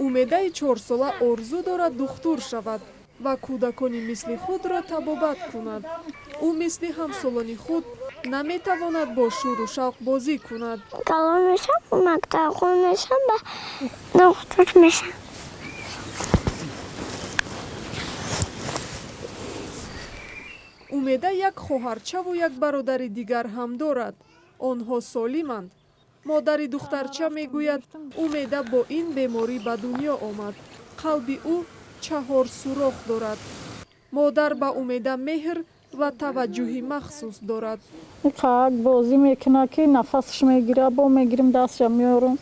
Умедаи чорсола орзу дорад духтур шавад ва кӯдакони мисли худро табобат кунад. Ӯ мисли ҳамсолони худ наметавонад бо шӯру шавқ бозӣ кунад. Калон мешам, мактабхон мешам, ба духтур мешам. Умеда як хоҳарчаву як бародари дигар ҳам дорад. Онҳо солиманд. Модари духтарча мегӯяд, Умеда бо ин беморӣ ба дунё омад. Қалби ӯ чаҳор сурох дорад. Модар ба Умеда меҳр ва таваҷҷӯҳи махсус дорад. Қак бозӣ мекунад, ки нафасаш мегирад, бо мегирим, дастша меорам,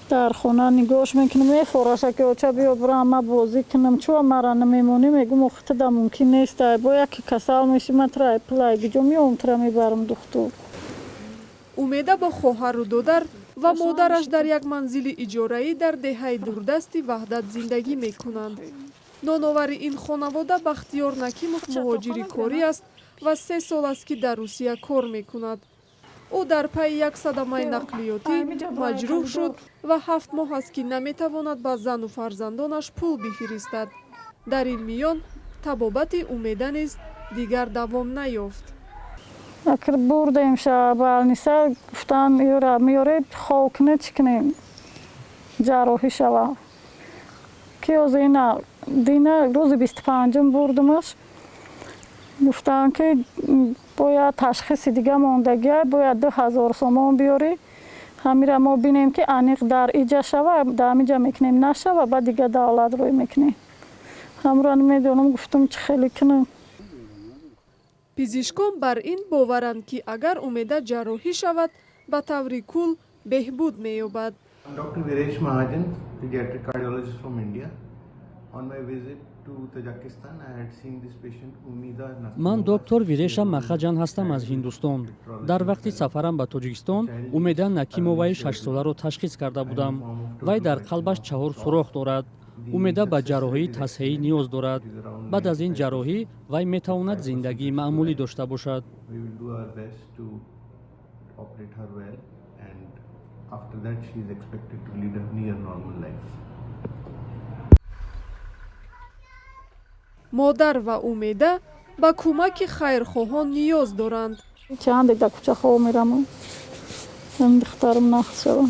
дар хона нигоҳш мекунам, мефораша, ки оча, биё, бирам, ма бозӣ кунам, чӯ мара намемонӣ? Мегӯм, охи мумкин нест, бо яке касал меши, ма тра пулай гиҷо меом, тра мебарам духтур. Умеда бо хоҳару додар ва модараш дар як манзили иҷораӣ дар деҳаи дурдасти Ваҳдат зиндагӣ мекунанд. Ноновари ин хонавода Бахтиёр Накимов муҳоҷири корӣ аст ва 3 сол аст, ки дар Русия кор мекунад. Ӯ дар пайи як садамаи нақлиётӣ маҷрӯҳ шуд ва 7 моҳ аст, ки наметавонад ба зану фарзандонаш пул бифиристад. Дар ин миён табобати Умеда низ дигар давом наёфт. Акр бурдем ша больница, гуфтан, ёра меёре, хол куне, чӣ кунем, ҷарроҳӣ шава, ки ҳозир ина дина рӯзи 25-ум бурдумаш, гуфтанд, ки бояд ташхиси дига мондагия, бояд 2000 сомон биёрӣ, ҳамира мо бинем, ки аниқ дар иҷа шава, дар ҳамиҷа мекунем, нашава, ба дига давлат рӯй мекунем. Ҳамро намедонам, гуфтум, чӣ хеле кунам. Пизишкон бар ин боваранд, ки агар Умеда ҷарроҳӣ шавад, ба таври кулл беҳбуд меёбад. Dr. Viresh Mahajan, pediatric cardiologist from India. On my visit to Tajikistan, I had seen this patient Umida. Ман доктор Виреша Махаҷан ҳастам аз Ҳиндустон. Дар вақти сафарам ба Тоҷикистон Умеда Накимоваи шашсоларо ташхис карда будам. Вай дар қалбаш чаҳор сурох дорад. Умеда ба ҷарроҳии тасҳеҳӣ ниёз дорад. Баъд аз ин ҷарроҳӣ вай метавонад зиндагии маъмулӣ дошта бошад. We will do our best to operate her well, and after that she is expected to lead a near normal life. Модар ва Умеда ба кӯмаки хайрхоҳон ниёз доранд. Чанде дар кӯча хоб мерамам, духтарам нақс шавам.